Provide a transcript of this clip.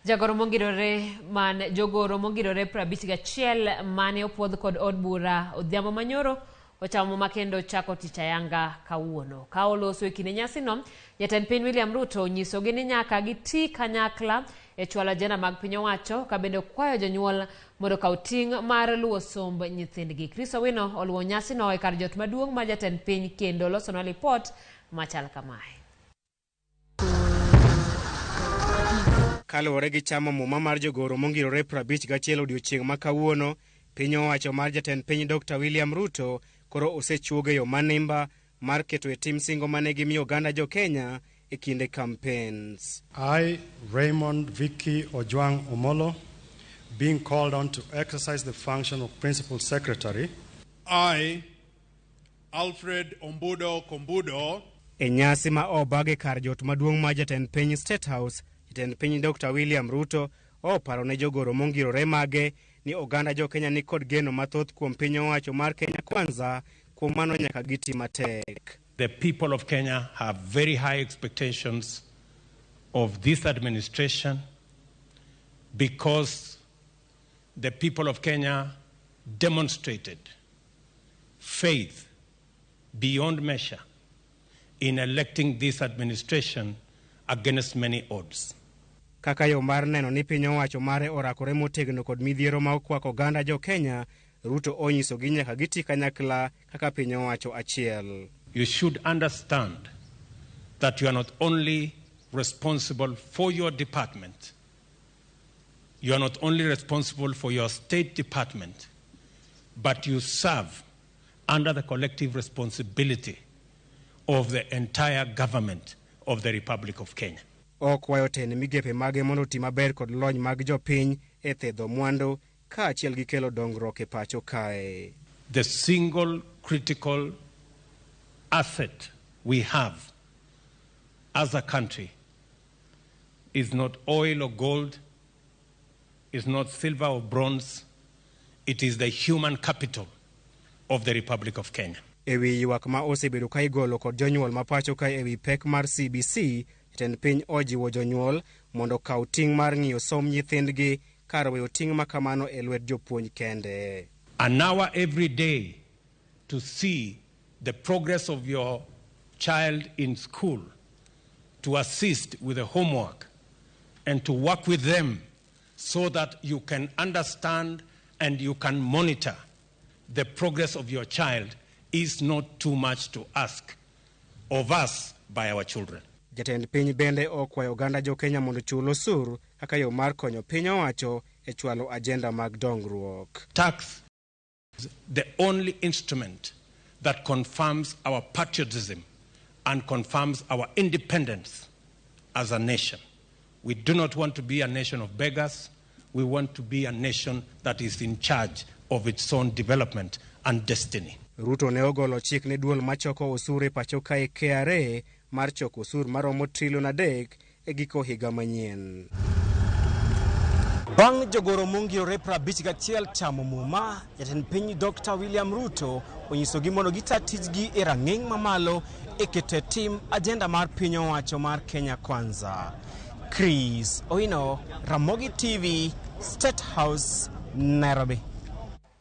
Jagoro mongirore man jogoro mongirore 51 mane opuodh kod od bura odhiambo manyoro ochamo muma kendo chako tich ayanga kawuono. Ka oloso e kinde nyasino, jatend piny William Ruto onyisogi ni nyaka giti kanyakla e chwalo ajenda mag piny owacho ka bende okwayo jonyuol mondo okaw ting' mar luwo somb nyithindgi. Chris Owino oluwo nyasino e kar jot maduong' mar jatend piny kendo losonwa lipot machal kamae. Kaluwore gi chamo muma mar jogoro mongirore 51 odiochieng' ma kawuono, piny owacho mar jatend piny Dr. William Ruto koro osechuogo e yo manimba mar keto e tim singo mane gimiyo oganda jo Kenya e kinde campaigns. I, Raymond Vicky Ojwang Omolo, being called on to exercise the function of Principal Secretary. I, Alfred Ombudo Kombudo. E nyasi ma obag e kar jot maduong' mar jatend piny State House, jatend piny Dr. William Ruto oparo ne jogoro mongirore mage ni oganda jo Kenya ni kod geno mathoth kuom piny owacho mar Kenya Kwanza, kuom mano nyaka giti matek. The people of Kenya have very high expectations of this administration because the people of Kenya demonstrated faith beyond measure in electing this administration against many odds. Kaka yo mar neno ni piny owacho mare orakore motegno kod midhiero ma okwako oganda jo Kenya, Ruto onyisogi nyaka giti kanyakla kaka piny owacho achiel. You should understand that you are not only responsible for your department, you are not only responsible for your state department, but you serve under the collective responsibility of the entire government of the Republic of Kenya. Okwayo tend migepe mage mondo oti maber kod lony mag jopiny e thedho mwandu kaachiel gi kelo dongruok e pacho kae. The single critical asset we have as a country is not oil or gold, is not silver or bronze, it is the human capital of the Republic of Kenya. E wi ywak ma osebedo ka igolo kod jonyuol ma pacho kae e wi pek mar CBC, jatend piny ojiwo jonyuol mondo okaw ting' mar ng'iyo somb nyithindgi kar weyo ting' ma kamano e lwet jopuonj kende. An hour every day to see the progress of your child in school, to assist with the homework, and to work with them so that you can understand and you can monitor the progress of your child is not too much to ask of us by our children. Jatend piny bende okwayo oganda jo Kenya mondo ochul osuru kaka yo mar konyo piny owacho e chwalo ajenda mag dongruok. Tax is the only instrument that confirms our patriotism and confirms our independence as a nation. We do not want to be a nation of beggars. We want to be a nation that is in charge of its own development and destiny. Ruto ne ogolo chik ne duol machoko osuru e pacho kae KRA mar choko osuru maromo trilion 3 e giko higa manyien. Bang' jogoro mongirore 51 chamo muma, jatend piny Dr. William Ruto onyisogi mondo gita tijgi e rang'iny mamalo e keto e tim ajenda mar piny owacho mar Kenya Kwanza. Chris Owino, Ramogi TV, State House, Nairobi.